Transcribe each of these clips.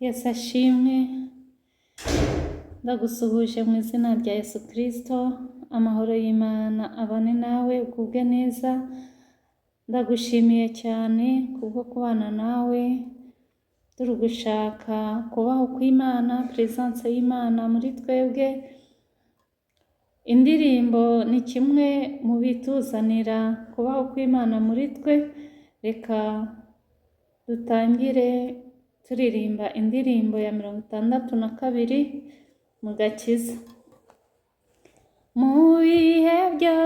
Yesu ashimwe, ndagusuhuje mu izina rya Yesu Kristo, amahoro y'Imana abane nawe, ugubwe neza. Ndagushimiye cyane kubwo kubana nawe, turi gushaka kubaho kw'Imana, presence y'Imana muri twebwe. Indirimbo ni kimwe mu bituzanira kubaho kw'Imana muri twe. Reka dutangire turirimba indirimbo ya 62 mu gakiza. Mu bihe byo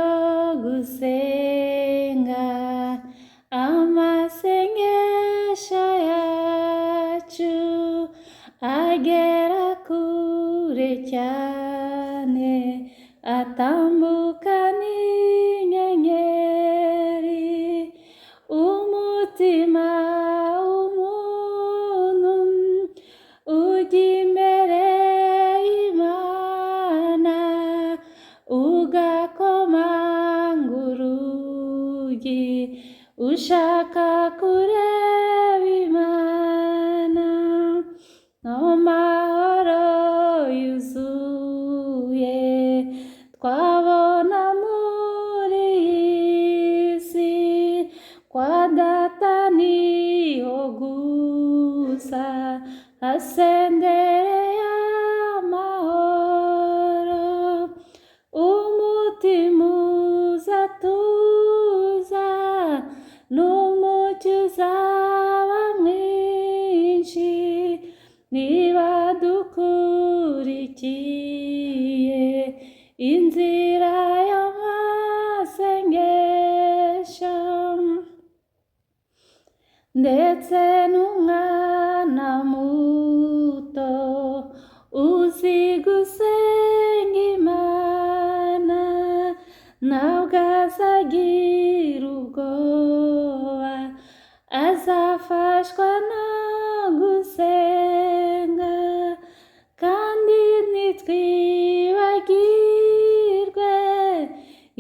gusenga, amasengesho yacu agera kure cyane, atambuka n'inyenyeri. Umutima w'umuntu ujya imbere y'Imana, ugakomanga urugi, ushaka kureba Imana. Amahoro yuzuye twabona muri iyi si, kwa Data niho gusa hasendereye amahoro. Umutima uzatuza n'umucyo uzaba mwinshi, niba dukurikiye inzira y'amasengesho. Ndetse n'umwana muto uzi gusenga Imana, ntabwo azagira ubwoba, azafashwa no gusenga. Kandi ntitwibagirwe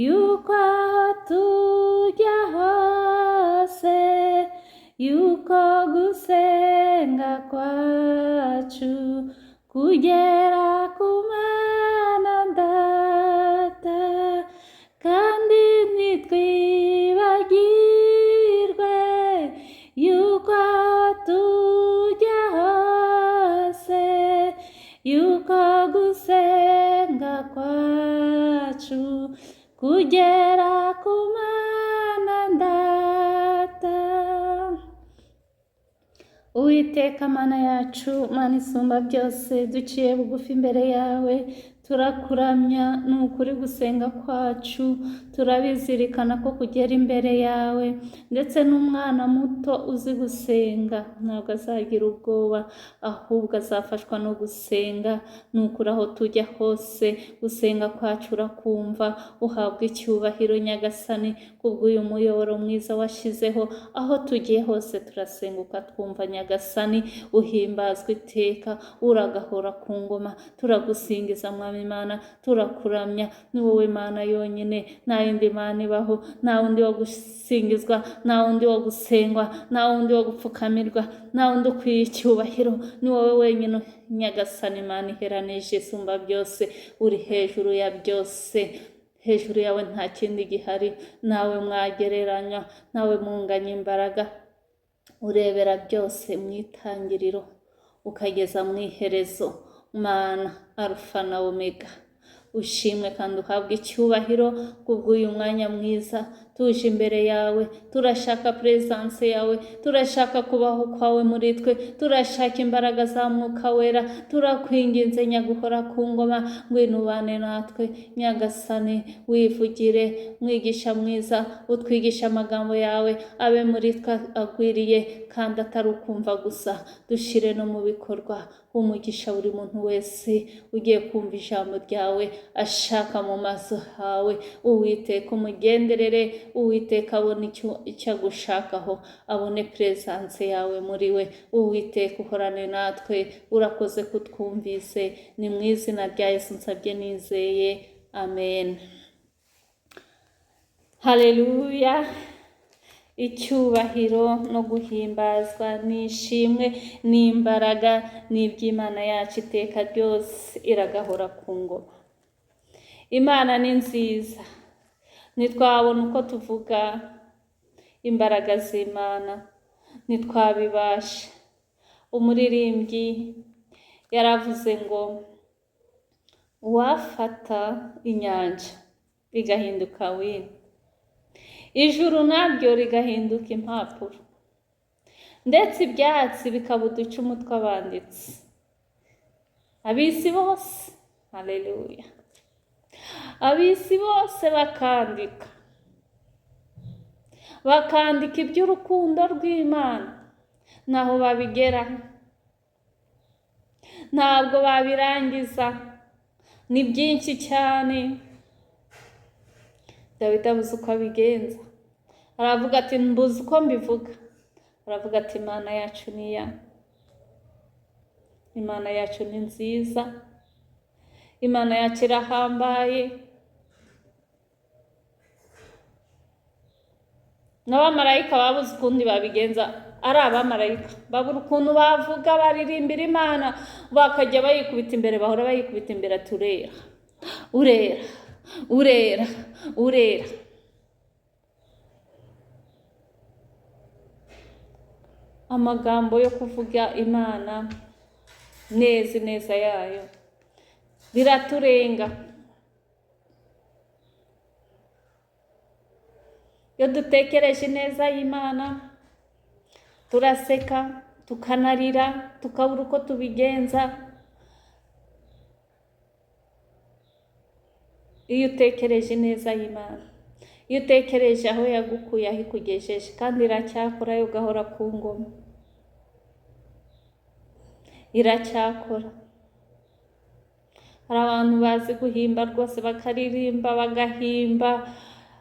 yuko aho tujya hose, yuko gusenga kwacu kugera ku Mana Data. Kandi ntitwibagirwe yuko aho tujya hose, yuko gusenga kwacu kugera ku Mana Data. Uwiteka Mana yacu, Mana isumba byose, duciye bugufi imbere yawe, turakuramya. Ni ukuri gusenga kwacu turabizirikana ko kugera imbere yawe. Ndetse n'umwana muto uzi gusenga ntabwo azagira ubwoba, ahubwo azafashwa no gusenga. Ni ukuri aho tujya hose gusenga kwacu urakumva. Uhabwa icyubahiro, Nyagasani, kubw'uyu muyoboro mwiza washyizeho. Aho tugiye hose turasenguka twumva. Nyagasani, uhimbazwa iteka, uragahora ku ngoma. Turagusingiza, Mwami Imana, turakuramya. Ni wowe Mana yonyine, nta yindi Mana ibaho, nta wundi wo gusingizwa, nta wundi wo gusengwa, nta wundi wo gupfukamirwa, nta wundi ukwiye icyubahiro. Ni wowe wenyine, Nyagasani, Imana iheranije, isumba byose, uri hejuru ya byose. Hejuru yawe nta kindi gihari, nawe mwagereranya, nawe munganya imbaraga. Urebera byose mu itangiriro ukageza mu iherezo. Mana Arufa na Omega, ushimwe kandi uhabwe icyubahiro kubw'uyu mwanya mwiza tuje imbere yawe. Turashaka presence yawe, turashaka kubaho kwawe muri twe, turashaka imbaraga za Mwuka Wera. Turakwinginze, Nyaguhora ku ngoma, ngwino ubane natwe. Nyagasani, wivugire. Mwigisha mwiza, utwigisha amagambo yawe, abe muri twe agwiriye, kandi atari ukumva gusa, dushyire no mu bikorwa. Umugisha buri muntu wese ugiye kumva ijambo ryawe, ashaka mu maso hawe. Uwiteka, umugenderere. Uwiteka, abone icyo agushakaho, abone presence yawe muri we. Uwiteka, uhorane natwe. Urakoze kutwumvise. Ni mu izina rya Yesu nsabye nizeye, amen. Haleluya! Icyubahiro no guhimbazwa n'ishimwe n'imbaraga n'iby'Imana yacu iteka ryose, iragahora ku ngoma. Imana ni nziza, ntitwabona uko tuvuga imbaraga z'Imana, ntitwabibasha. Umuririmbyi yaravuze ngo uwafata inyanja igahinduka wino, ijuru naryo rigahinduka impapuro, ndetse ibyatsi bikaba uducumu tw'abanditsi, ab'isi bose, haleluya, ab'isi bose bakandika, bakandika iby'urukundo rw'Imana, ntaho babigera, ntabwo babirangiza, ni byinshi cyane. Dawidi abuze uko abigenza, aravuga ati mbuze uko mbivuga, aravuga ati Imana yacu ni iya, Imana yacu ni nziza, Imana yacu irahambaye. N'abamarayika babuze ukundi babigenza, ari abamarayika babura ukuntu bavuga, baririmbira Imana, bakajya bayikubita imbere, bahora bayikubita imbere ati urera, urera, urera, urera. Amagambo yo kuvuga Imana neza, ineza yayo biraturenga. Iyo dutekereje ineza y'Imana turaseka, tukanarira, tukabura uko tubigenza. Iyo utekereje ineza y'Imana, iyo utekereje aho yagukuye, aho ikugejeje, kandi iracyakora, yo ugahora ku ngoma, iracyakora. Hari abantu bazi guhimba rwose, bakaririmba, bagahimba,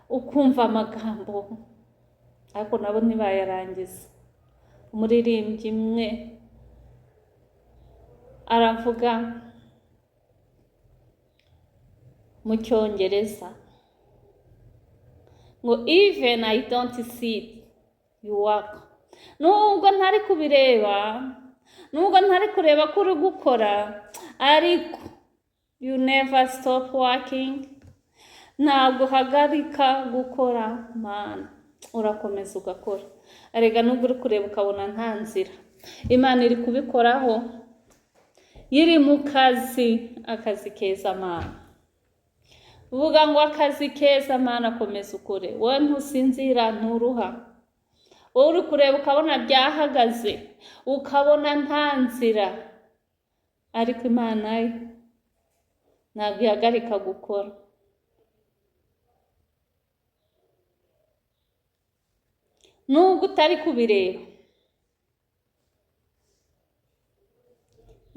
ukumva amagambo, ariko nabo ntibayarangiza. Umuririmbyi umwe aravuga mu Cyongereza ngo even I don't see it, you work. Nubwo ntari kubireba, nubwo ntari kureba ko uri gukora, ariko you never stop working. Ntabwo uhagarika gukora, Mana, urakomeza ugakora. Erega nubwo uri kureba ukabona nta nzira, Imana iri kubikoraho, iri mu kazi, akazi keza Mana. Vuga ngo akazi keza Mana, komeza ukore. Wowe ntusinzira, nturuha. Wowe uri kureba ukabona byahagaze, ukabona nta nzira, ariko Imana yo ntabwo ihagarika gukora. Nubwo utari kubireba,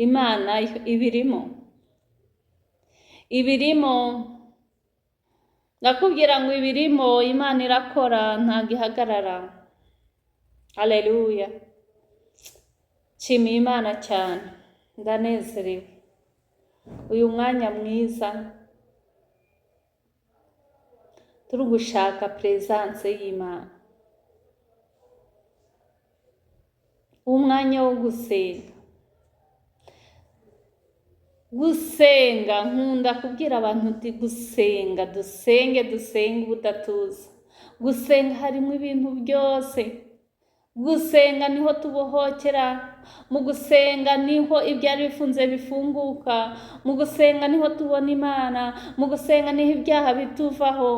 Imana ibirimo, ibirimo. Ndakubwira ngo ibirimo, Imana irakora, ntabwo ihagarara. Haleluya. Nshimiye Imana cyane, ndanezerewe uyu mwanya mwiza turi gushaka presence y'Imana, umwanya wo gusenga. Gusenga, nkunda kubwira abantu nti gusenga, dusenge, dusenge ubudatuza. Gusenga harimo ibintu byose. Gusenga niho tubohokera, mu gusenga niho ibyari bifunze bifunguka, mu gusenga niho tubona Imana, mu gusenga niho ibyaha bituvaho.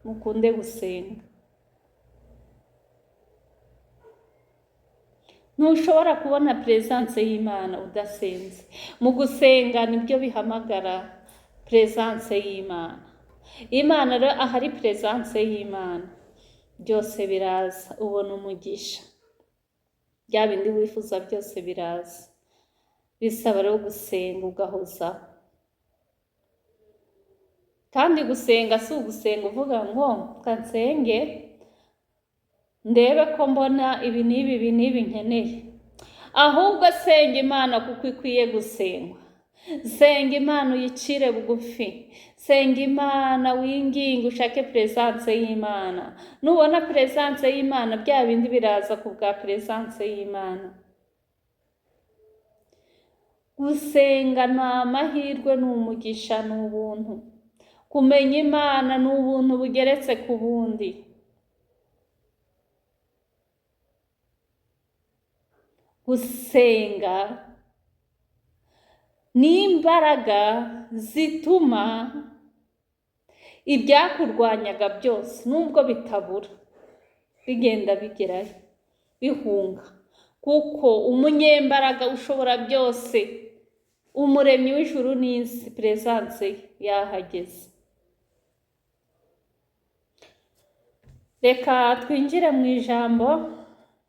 Mukunde gusenga. Ntushobora kubona presence y'Imana udasenze. Mu gusenga nibyo bihamagara presence y'Imana. Imana rero, ahari presence y'Imana byose biraza, ubona umugisha, bya bindi wifuza byose biraza. Bisaba rero gusenga ugahozaho. Kandi gusenga si ugusenga uvuga ngo kansenge ndebe ko mbona ibi n'ibi, ibi n'ibi nkeneye, ahubwo senga Imana kuko ikwiye gusengwa. Senga Imana uyicire bugufi, senga Imana winginge ushake presence y'Imana. Nubona presence y'Imana, bya bindi biraza ku bwa presence y'Imana. Gusenga ni amahirwe, ni umugisha, ni ubuntu. Kumenya Imana ni ubuntu bugeretse ku bundi. Gusenga ni imbaraga zituma ibyakurwanyaga byose, nubwo bitabura, bigenda bigerayo bihunga, kuko umunyembaraga ushobora byose, umuremyi w'ijuru n'isi, presence yahageze. Reka twinjire mu ijambo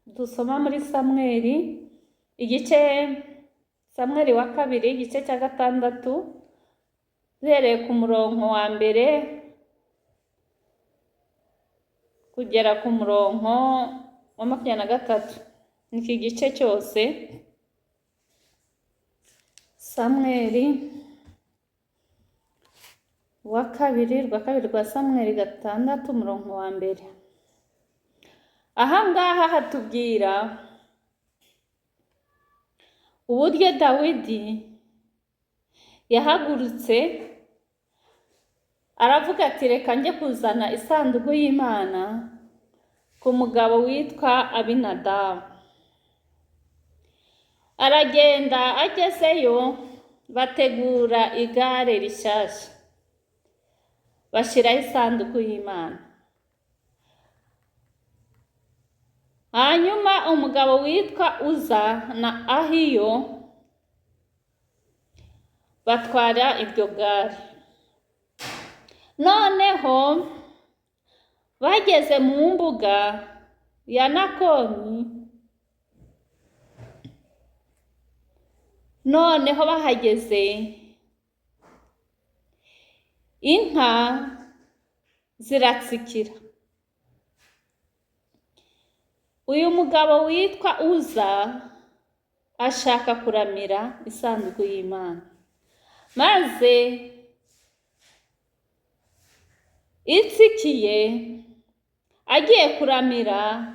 dusoma muri Samweli, igice Samweli wa kabiri, igice cya 6, duhereye ku murongo wa 1 kugera ku murongo wa 23. Iki gice cyose Samweli wa kabiri, rwa kabiri rwa Samweli 6, umurongo wa 1. Aha ngaha hatubwira uburyo Dawidi yahagurutse aravuga ati reka njye kuzana isanduku y'Imana ku mugabo witwa Abinadabu. Aragenda, agezeyo bategura igare rishyashya, bashyiraho isanduku y'Imana. Hanyuma umugabo witwa Uza na Ahiyo batwara iryo gare. Noneho bageze mu mbuga ya Nakoni, noneho bahageze inka ziratsikira. Uyu mugabo witwa Uza ashaka kuramira isanduku y'Imana, maze itsikiye agiye kuramira,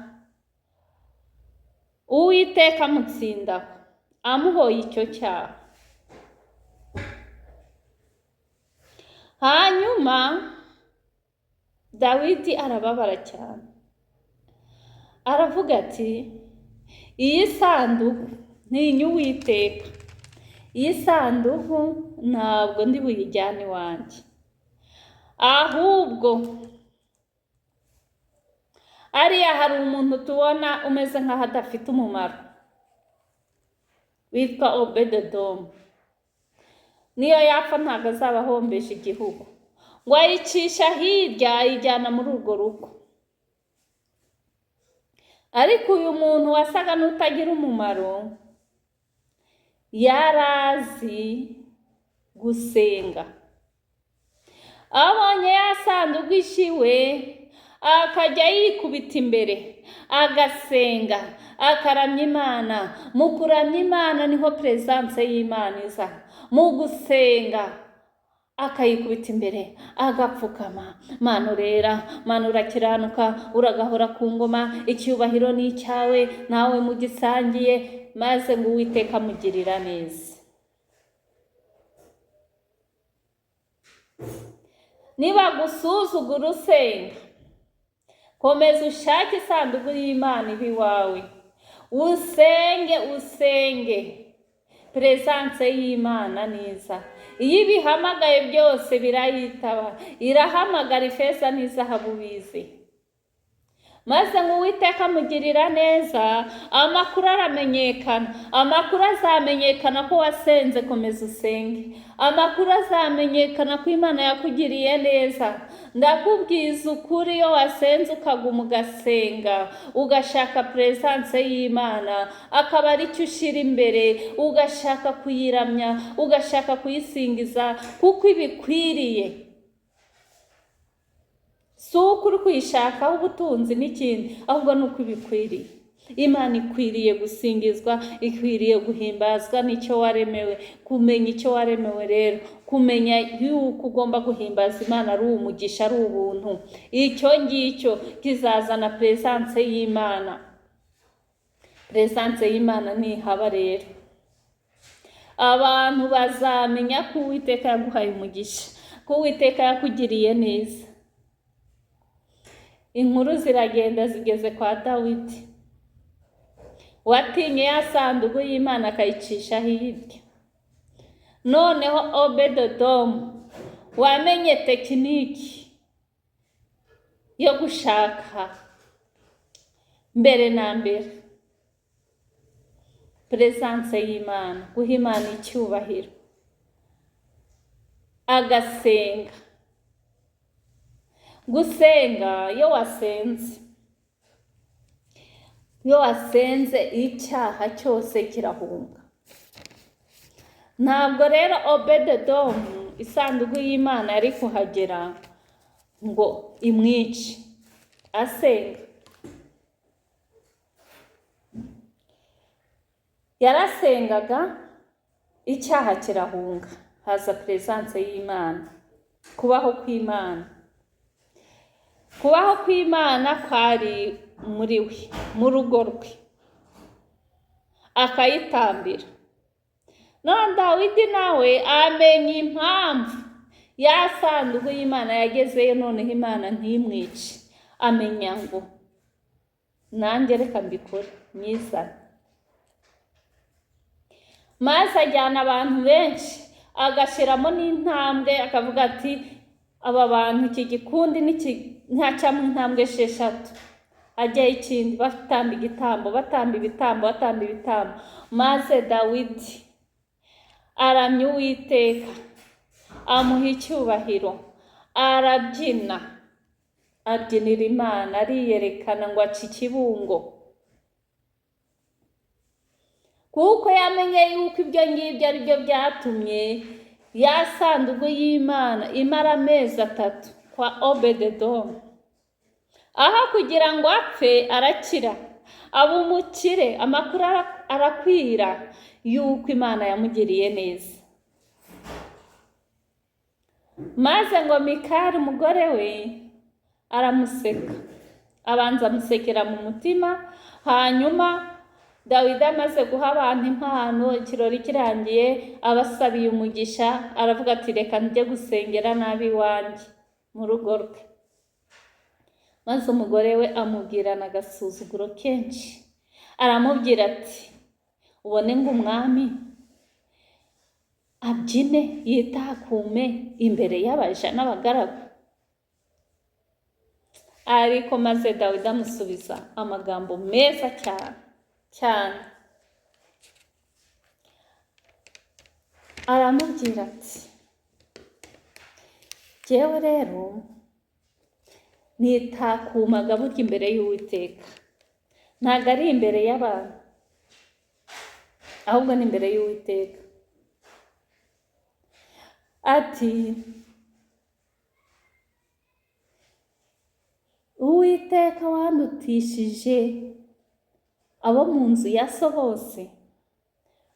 Uwiteka amutsindaho amuhoye icyo cyaha. Hanyuma Dawidi arababara cyane, aravuga ati iyi sanduku ntinya Uwiteka, iyi sanduku ntabwo ndi buyijyane iwanjye, ahubwo ariya hari umuntu tubona umeze nk'aho adafite umumaro witwa Obededomu, niyo yapfa ntabwo azaba ahombeje igihugu. Ngo ayicisha hirya ayijyana muri urwo rugo. Ariko uyu muntu wasaga n'utagira umumaro yarazi gusenga. Abonye ya sanduku ishiwe, akajya yikubita imbere agasenga, akaramya Imana. Mu kuramya Imana niho presence y'Imana iza. Mu gusenga akayikubita imbere, agapfukama. Mana urera, Mana urakiranuka, uragahora ku ngoma, icyubahiro ni icyawe, nawe mugisangiye. Maze ngo Uwiteka amugirira neza. Niba gusuzugura usenga, komeza ushake isanduku y'Imana iba iwawe, usenge usenge, presence y'Imana niza. Iyo ibihamagaye byose birayitaba, irahamagara ifeza n'izahabu bize. Maze ngo Uwiteka amugirira neza, amakuru aramenyekana. Amakuru azamenyekana ko wasenze, komeza usenge. Amakuru azamenyekana ko Imana yakugiriye neza. Ndakubwiza ukuri, iyo wasenze ukaguma ugasenga, ugashaka presence y'Imana, akaba ari cyo ushyira imbere, ugashaka kuyiramya, ugashaka kuyisingiza, kuko ibikwiriye. Si uko uri kuyishakaho ubutunzi n'ikindi, ahubwo ni uko ibikwiriye. Imana ikwiriye gusingizwa, ikwiriye guhimbazwa, nicyo waremewe. Kumenya icyo waremewe rero, kumenya yuko ugomba guhimbaza Imana ari umugisha, ari ubuntu, icyo ngicyo kizazana presence y'Imana. Presence y'Imana ntihaba rero, abantu bazamenya ko Uwiteka yaguhaye umugisha, ko Uwiteka yakugiriye neza. Inkuru ziragenda zigeze kwa Dawidi, watinye ya sanduku y'Imana akayicisha hirya. Noneho Obededomu wamenye tekiniki yo gushaka mbere na mbere presence y'Imana, guha Imana icyubahiro, agasenga. Gusenga, iyo wasenze, iyo wasenze icyaha cyose kirahunga. Ntabwo rero Obededomu isanduku y'Imana yari kuhagera ngo imwice asenga. Yarasengaga icyaha kirahunga, haza presence y'Imana, kubaho kw'Imana. Kubaho kw'Imana kwari muri we, mu rugo rwe, akayitambira. None Dawidi nawe amenya impamvu ya sanduku y'Imana yagezeyo, noneho Imana ntimwice. Amenya ngo nanjye reka mbikore nyizane. Maze ajyana abantu benshi, agashyiramo n'intambwe, akavuga ati aba bantu iki gikundi ntacamo intambwe 6, ajyayo ikindi, batamba igitambo, batamba ibitambo, batamba ibitambo. Maze Dawidi aramya Uwiteka, amuha icyubahiro, arabyina, abyinira Imana, ariyerekana ngo aca ikibungo, kuko yamenye yuko ibyo ngibyo ari byo byatumye ya sanduku y'Imana imara amezi 3 kwa Obededomu. Aho kugira ngo apfe arakira, aba umukire, amakuru arakwira yuko Imana yamugiriye neza. Maze ngo Mikali umugore we aramuseka, abanza amusekera mu mutima. Hanyuma Dawidi amaze guha abantu impano, ikirori kirangiye, abasabiye umugisha, aravuga ati reka njye gusengera nabi iwanjye mu rugo rwe. Maze umugore we amubwirana agasuzuguro kenshi, aramubwira ati ubone ngo umwami abyine yitakume imbere y'abaja n'abagaragu. Ariko maze Dawidi amusubiza amagambo meza cyane cyane, aramubwira ati jyewe rero nitakumaga burya imbere y'Uwiteka, ntabwo ari imbere y'abantu, ahubwo ni imbere y'Uwiteka. Ati Uwiteka wandutishije abo mu nzu ya so bose,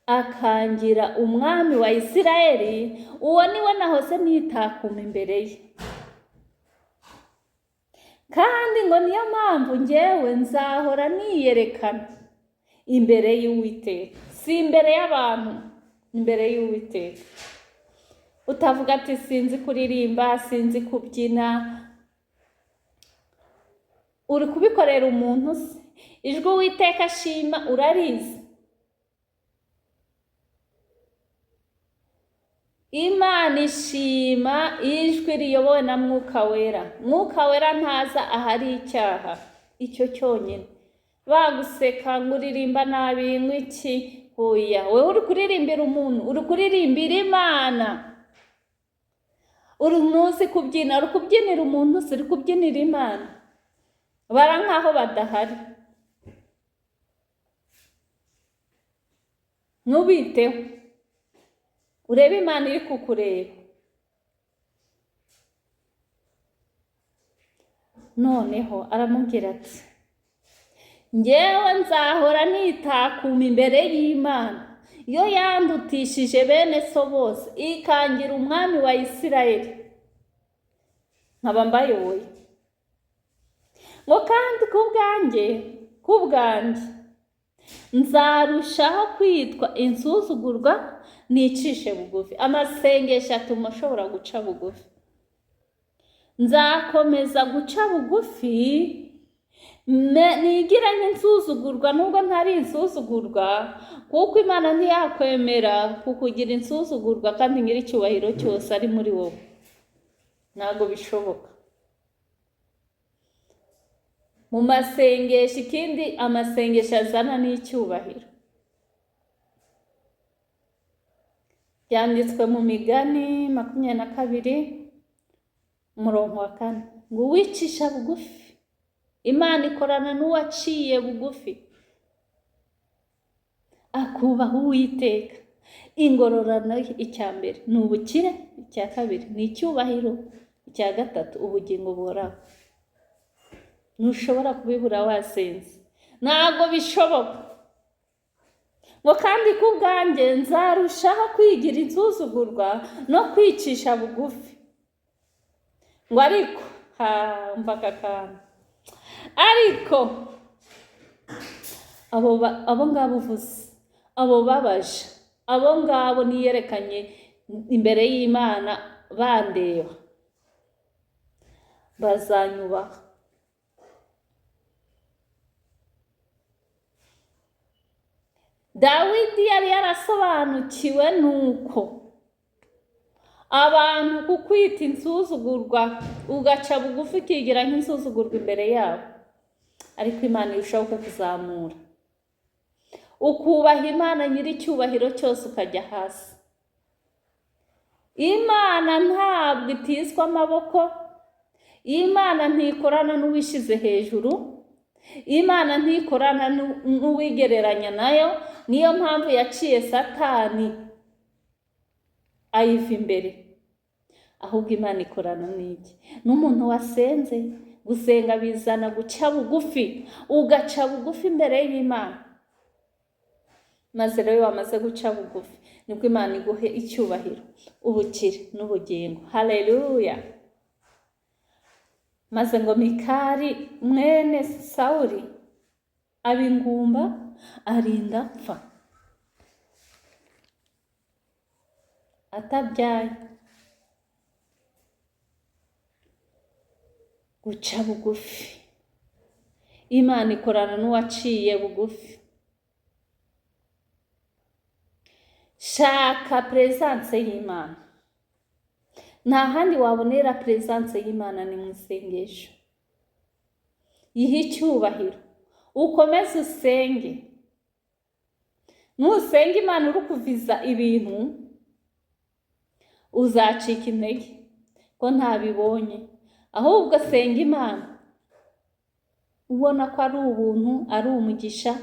akangira umwami wa Isirayeli, uwo niwe nahoze nitakuma imbere ye. Kandi ngo niyo mpamvu njyewe nzahora niyerekana imbere y'Uwiteka, si imbere y'abantu, imbere y'Uwiteka. Utavuga ati sinzi kuririmba, sinzi kubyina, uri kubikorera umuntu se? Ijwi Uwiteka ashima urarizi? Imana ishima ijwi riyobowe na Mwuka Wera. Mwuka Wera ntaza ahari icyaha, icyo cyonyine. Baguseka ngo uririmba nabi nk'iki, oya, wewe uri kuririmbira umuntu, uri kuririmbira Imana. Uri ntuzi kubyina, uri kubyinira umuntu, si uri kubyinira Imana. Bara nkaho badahari, ntubiteho, urebe Imana iri kukureba. Noneho aramubwira ati Ngewe nzahora nitakuma imbere y'Imana, yo yandutishije bene so bose, ikangira umwami wa Isirayeli, nkaba mbayoboye. Ngo kandi ku bwanjye nzarushaho kwitwa insuzugurwa, nicishe bugufi. Amasengesho atuma ushobora guca bugufi. Nzakomeza guca bugufi, nigire nk'insuzugurwa nubwo ntari insuzugurwa, kuko Imana ntiyakwemera kukugira insuzugurwa kandi nyir'icyubahiro cyose ari muri wowe, ntabwo bishoboka. Mu masengesho, ikindi amasengesho azana n'icyubahiro. Byanditswe mu Migani 22 umurongo wa 4, ngo uwicisha bugufi, Imana ikorana n'uwaciye bugufi, akubaha Uwiteka. Ingororano ye, icya mbere ni ubukire, icya kabiri ni icyubahiro, icya gatatu ubugingo buhoraho. Ntushobora kubibura wasenze, ntabwo bishoboka. Ngo kandi ku bwanjye nzarushaho kwigira insuzugurwa no kwicisha bugufi. Ngo ariko mva aka kantu, ariko abo ngabo uvuze, abo babaje, abo ngabo niyerekanye imbere y'Imana bandeba, bazanyubaha. Dawidi yari yarasobanukiwe nuko abantu kukwita insuzugurwa, ugaca bugufi ukigira nk'insuzugurwa imbere yabo, ariko Imana irushaho kukuzamura, ukubaha Imana nyir'icyubahiro cyose, ukajya hasi. Imana ntabwo itizwa amaboko, Imana ntikorana n'uwishyize hejuru, Imana ntikorana n'uwigereranya nayo. Niyo mpamvu yaciye Satani ayiva imbere. Ahubwo Imana ikorana n'iki? N'umuntu wasenze. Gusenga bizana guca bugufi, ugaca bugufi imbere y'Imana. Maze rero iyo wamaze guca bugufi, nibwo Imana iguhe icyubahiro, ubukire n'ubugingo. Haleluya! Maze ngo Mikali mwene Sawuli aba ingumba, arinda apfa atabyaye. Guca bugufi, Imana ikorana n'uwaciye bugufi. Shaka presence y'Imana. Nta handi wabonera presence y'Imana, ni mu isengesho. Yihe icyubahiro, ukomeze usenge. Nusenga Imana uri kuviza ibintu, uzacika intege ko ntabibonye. Ahubwo senga Imana ubona ko ari ubuntu, ari umugisha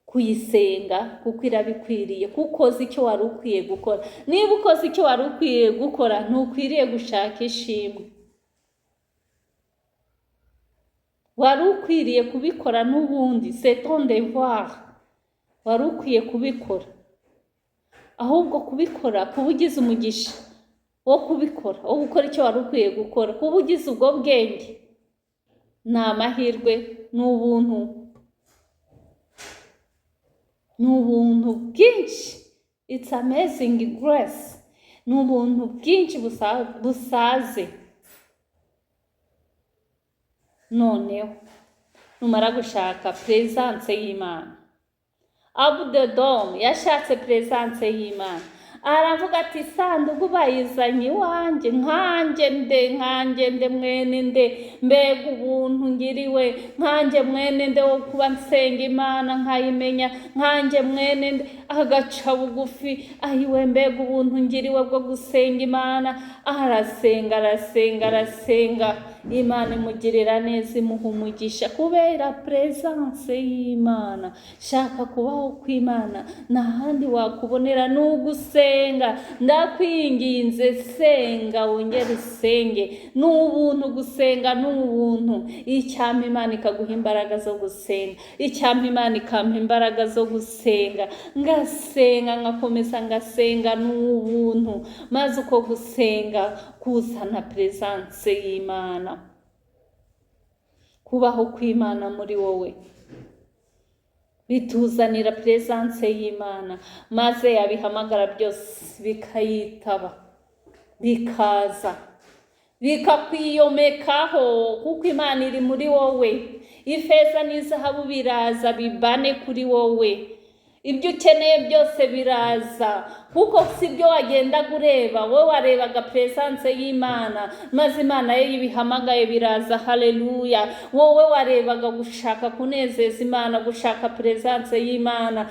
kuyisenga, kuko irabikwiriye, kuko ukoze icyo wari ukwiye gukora. Niba ukoze icyo wari ukwiye gukora, ntukwiriye gushaka ishimwe. Wari ukwiriye kubikora n'ubundi, c'est ton devoir, wari ukwiye kubikora. Ahubwo kubikora, kuba ugize umugisha wo kubikora, wo gukora icyo wari ukwiye gukora, kuba ugize ubwo bwenge, ni amahirwe, ni ubuntu, ni ubuntu bwinshi. It's amazing grace, ni ubuntu bwinshi busaze. Noneho numara gushaka presence y'Imana, Abudedomu yashatse presence y'Imana, aravuga ati isanduku bayizanye iwanjye, nkanjye nde, nkanjye nde mwene nde, mbega ubuntu ngiriwe, nkanjye mwene nde wo kuba nsenga Imana nkayimenya, nkanjye mwene nde. Agaca bugufi, ayiwe mbega ubuntu ngiriwe bwo gusenga Imana. Arasenga, arasenga, arasenga, Imana imugirira neza, imuha umugisha kubera presence y'Imana. Shaka kubaho kw'Imana, nta handi wakubonera ni ugusenga. Senga, ndakwinginze, senga wongere usenge. Ni ubuntu gusenga, ni ubuntu. Icyampa Imana ikaguha imbaraga zo gusenga, icyampa Imana ikampa imbaraga zo gusenga, ngasenga ngakomeza ngasenga. Ni ubuntu. Maze uko gusenga kuzana presence y'Imana, kubaho kw'Imana muri wowe bituzanira presence y'Imana, maze yabihamagara byose bikayitaba, bikaza bikakwiyomekaho, kuko Imana iri muri wowe. Ifeza n'izahabu biraza bibane kuri wowe, ibyo ukeneye byose biraza, kuko si byo wagendaga ureba, wowe warebaga presence y'Imana, maze Imana yo ibihamagaye biraza. Haleluya! Wowe warebaga gushaka kunezeza Imana, gushaka presence y'Imana.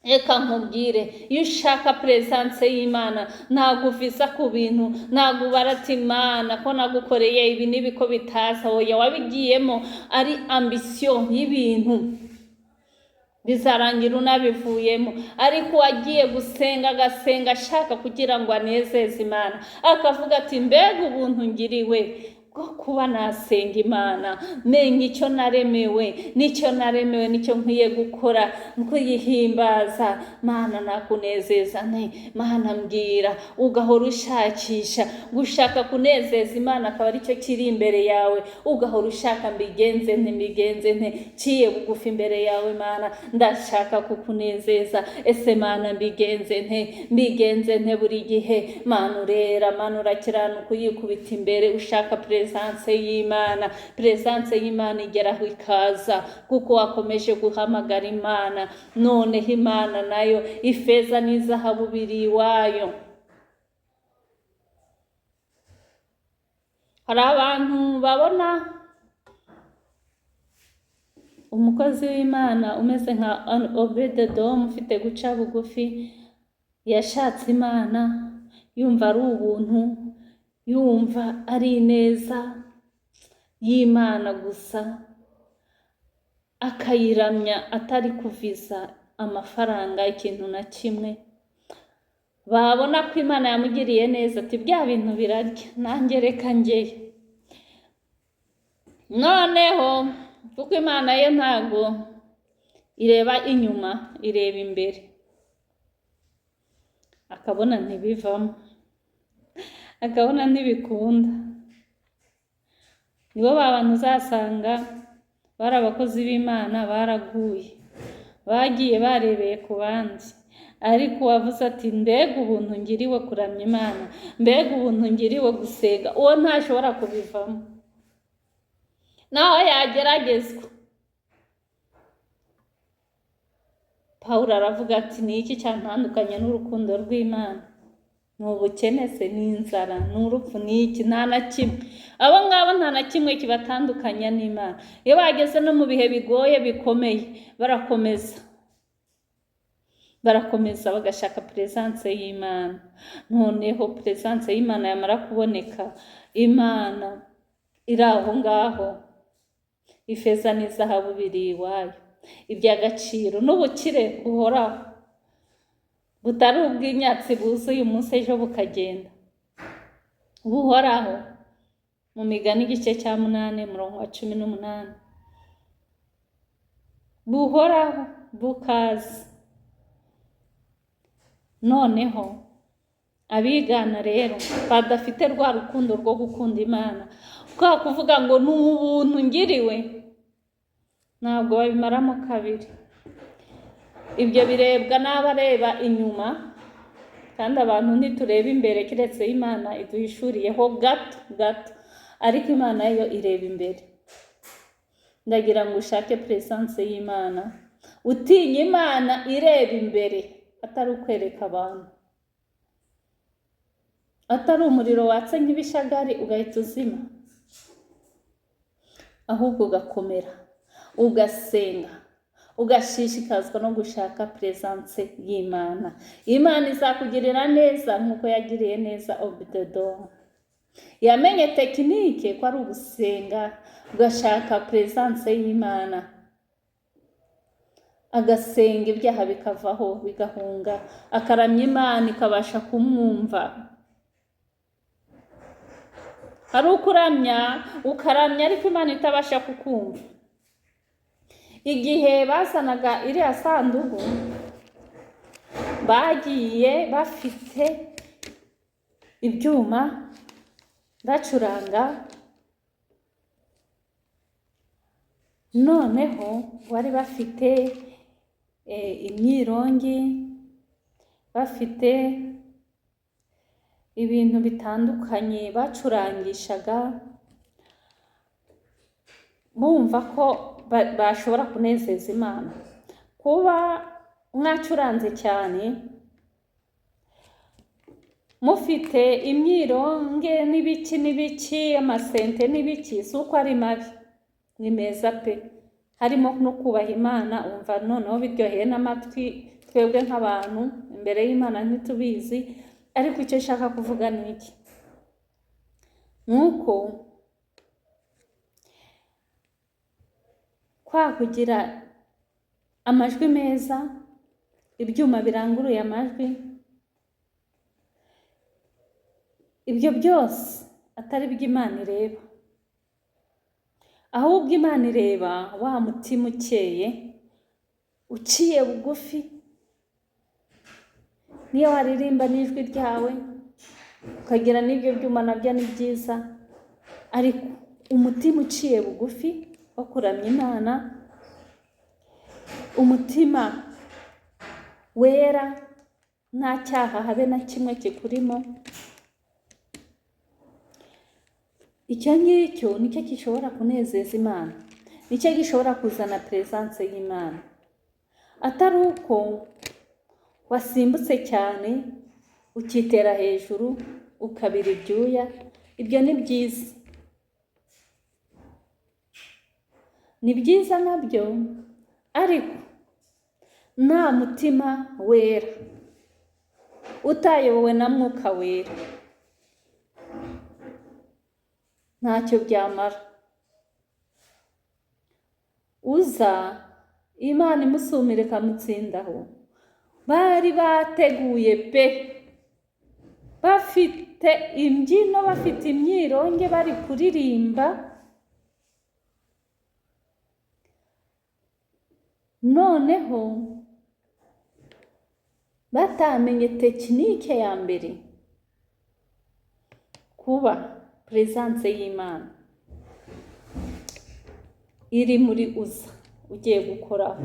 Reka nkubwire, iyo ushaka presence y'Imana ntabwo uviza ku bintu, ntabwo ubara ati Imana ko nagukoreye ibi n'ibi ko bitaza. Oya, wabigiyemo ari ambition y'ibintu, bizarangira unabivuyemo. Ariko uwagiye gusenga agasenga ashaka kugira ngo anezeze Imana, akavuga ati mbega ubuntu ngiriwe bwo kuba nasenga Imana, menya icyo naremewe, n'icyo naremewe nicyo nkwiye gukora, nkuyihimbaza. Mana nakunezeza nte? Mana mbwira. Ugahora ushakisha gushaka kunezeza Imana, akaba aricyo kiri imbere yawe. Ugahora ushaka mbigenze nte, mbigenze nte, nciye bugufi imbere yawe Mana, ndashaka kukunezeza. Ese Mana mbigenze nte, mbigenze nte buri gihe? Mana urera, Mana urakiranuka, uyikubita imbere ushaka presence y'Imana. Presence y'Imana igeraho ikaza, kuko wakomeje guhamagara Imana. Noneho Imana nayo ifeza n'izahabu biri iwayo. Hari abantu babona umukozi w'Imana umeze nka Obededomu, ufite guca bugufi, yashatse Imana yumva ari ubuntu, yumva ari ineza y'Imana gusa, akayiramya atari kuviza amafaranga ikintu na kimwe. Babona ko Imana yamugiriye neza, ati bya bintu birarya, nanjye reka njyeyo. Noneho kuko Imana yo ntago ireba inyuma, ireba imbere, akabona ntibivamo, akabona ntibikunda. Nibo ba bantu uzasanga bari abakozi b'Imana baraguye, bagiye barebeye ku bandi. Ariko uwavuze ati mbega ubuntu ngiriwe kuramya Imana, mbega ubuntu ngiriwe gusenga, uwo ntashobora kubivamo naho yageragezwa. Pawulo aravuga ati ni iki cyantandukanye n'urukundo rw'Imana? Ni ubukene se, ni inzara, ni urupfu, ni iki? Nta na kimwe. Abo ngabo nta na kimwe kibatandukanya n'Imana. Iyo bageze no mu bihe bigoye bikomeye, barakomeza, barakomeza bagashaka presence y'Imana. Noneho presence y'Imana yamara kuboneka, Imana iri aho ngaho, ifeza n'izahabu biri iwayo, iby'agaciro n'ubukire buhoraho, butari ubw'inyatsi buzuye umunsi ejo bukagenda, buhoraho. Mu Migani igice cya 8 umurongo wa 18, buhoraho bukaza. Noneho abigana rero badafite rwa rukundo rwo gukunda Imana, kwa kuvuga ngo ni ubuntu ngiriwe, ntabwo babimaramo kabiri. Ibyo birebwa n'abareba inyuma, kandi abantu ntitureba imbere keretse Imana iduhishuriyeho gato gato, ariko Imana yo ireba imbere. Ndagira ngo ushake presence y'Imana, utinye Imana ireba imbere, atari ukwereka abantu, atari umuriro watse nk'ibishagari ugahita uzima, ahubwo ugakomera, ugasenga, ugashishikazwa no gushaka presence y'Imana. Imana izakugirira neza nk'uko yagiriye neza Obededomu. Yamenye tekinike ko ari ugusenga, ugashaka presence y'Imana. Agasenga ibyaha bikavaho bigahunga, akaramya Imana ikabasha kumwumva. Hari ukuramya ukaramya ariko Imana itabasha kukumva. Igihe bazanaga iriya sanduku bagiye bafite ibyuma bacuranga, noneho bari bafite imyirongi, bafite ibintu bitandukanye bacurangishaga, bumva ko bashobora kunezeza Imana. Kuba mwacuranze cyane mufite imyironge n'ibiki n'ibiki, amasente n'ibiki, si uko ari mabi, ni meza pe, harimo no kubaha Imana. Umva noneho biryoheye n'amatwi, twebwe nk'abantu imbere y'Imana ntitubizi, ariko icyo nshaka kuvuga ni iki: nuko kwa kugira amajwi meza, ibyuma biranguruye amajwi, ibyo byose atari byo Imana ireba, ahubwo Imana ireba wa mutima ukeye uciye bugufi. Niyo waririmba n'ijwi ryawe ukagira n'ibyo byuma nabyo ni byiza, ariko umutima uciye bugufi wo kuramya Imana, umutima wera nta cyaha habe na kimwe kikurimo, icyo ngicyo nicyo gishobora kunezeza Imana, nicyo gishobora kuzana peresanse y'Imana. Atari uko wasimbutse cyane ukitera hejuru ukabira ibyuya, ibyo ni byiza, ni byiza nabyo, ariko nta mutima wera utayobowe na Mwuka Wera ntacyo byamara. Uza Imana imusumira ikamutsindaho. Bari bateguye pe, bafite imbyino, bafite imyironge, bari kuririmba, noneho batamenye tekinike ya mbere, kuba peresanse y'Imana iri muri Uza ugiye gukoraho.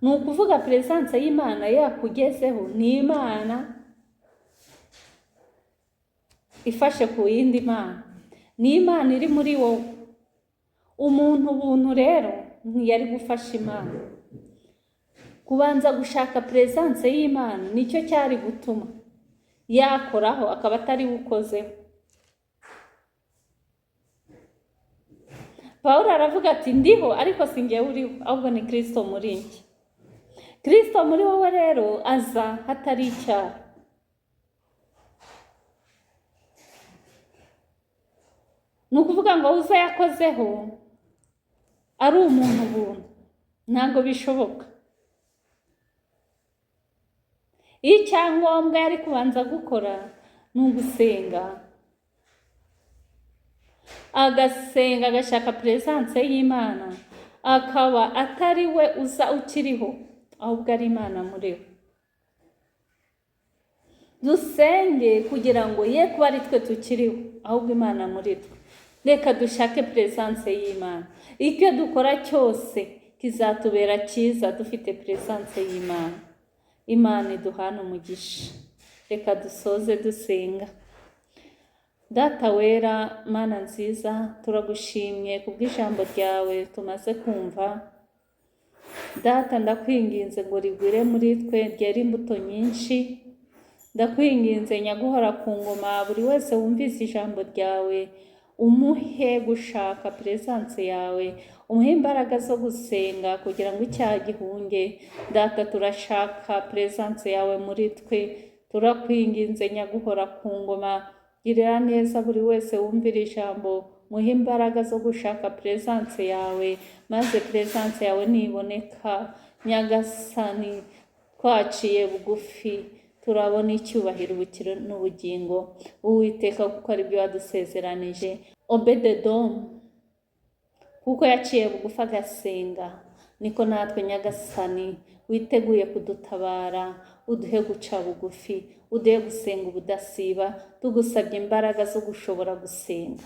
Ni ukuvuga peresanse y'Imana yakugezeho, ni Imana ifashe ku yindi Mana, ni Imana iri muri wowe. Umuntu ubuntu rero ntiyari gufasha Imana. Kubanza gushaka peresanse y'Imana nicyo cyari gutuma yakoraho akaba atari ukozeho. Pawulo aravuga ati ndiho ariko si njyewe uriho, ahubwo ni Kristo muri njye. Kristo muri wowe rero aza hatari icyaha. Ni ukuvuga ngo uza yakozeho ari umuntu buntu, ntabwo bishoboka. Icyangombwa yari kubanza gukora ni ugusenga, agasenga agashaka peresanse y'Imana, akaba atari we uza ukiriho, ahubwo ari Imana muri we. Dusenge kugira ngo ye kuba ari twe tukiriho, ahubwo Imana muri twe. Reka dushake peresanse y'Imana. Icyo dukora cyose kizatubera cyiza dufite peresanse y'Imana. Imana iduhane umugisha. Reka dusoze dusenga. Data wera, Mana nziza, turagushimye kubw'ijambo ryawe tumaze kumva. Data, ndakwinginze ngo rigwire muri twe, ryere imbuto nyinshi. Ndakwinginze nyaguhora ku ngoma, buri wese wumvise ijambo ryawe umuhe gushaka peresanse yawe, umuhe imbaraga zo gusenga kugira ngo icyaha gihunge. Data, turashaka peresanse yawe muri twe, turakwinginze nyaguhora ku ngoma, girira neza buri wese wumvira ijambo, muhe imbaraga zo gushaka peresanse yawe, maze peresanse yawe niboneka Nyagasani, twaciye bugufi, turabona icyubahiro, ubukire n'ubugingo, Uwiteka, kuko ari byo wadusezeranije. Obededomu kuko yaciye bugufi agasenga, niko natwe, Nyagasani, witeguye kudutabara. Uduhe guca bugufi, uduhe gusenga ubudasiba. Tugusabye imbaraga zo gushobora gusenga.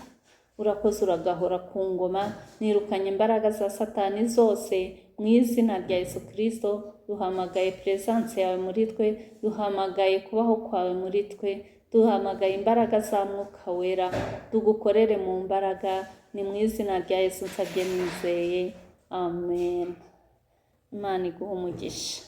Urakoze, uragahora ku ngoma. Nirukanye imbaraga za Satani zose mu izina rya Yesu Kirisito. Duhamagaye presence yawe muri twe, duhamagaye kubaho kwawe muri twe, duhamagaye imbaraga za Mwuka Wera. Tugukorere mu mbaraga. Ni mu izina rya Yesu nsabye nizeye, amen. Imana iguha umugisha.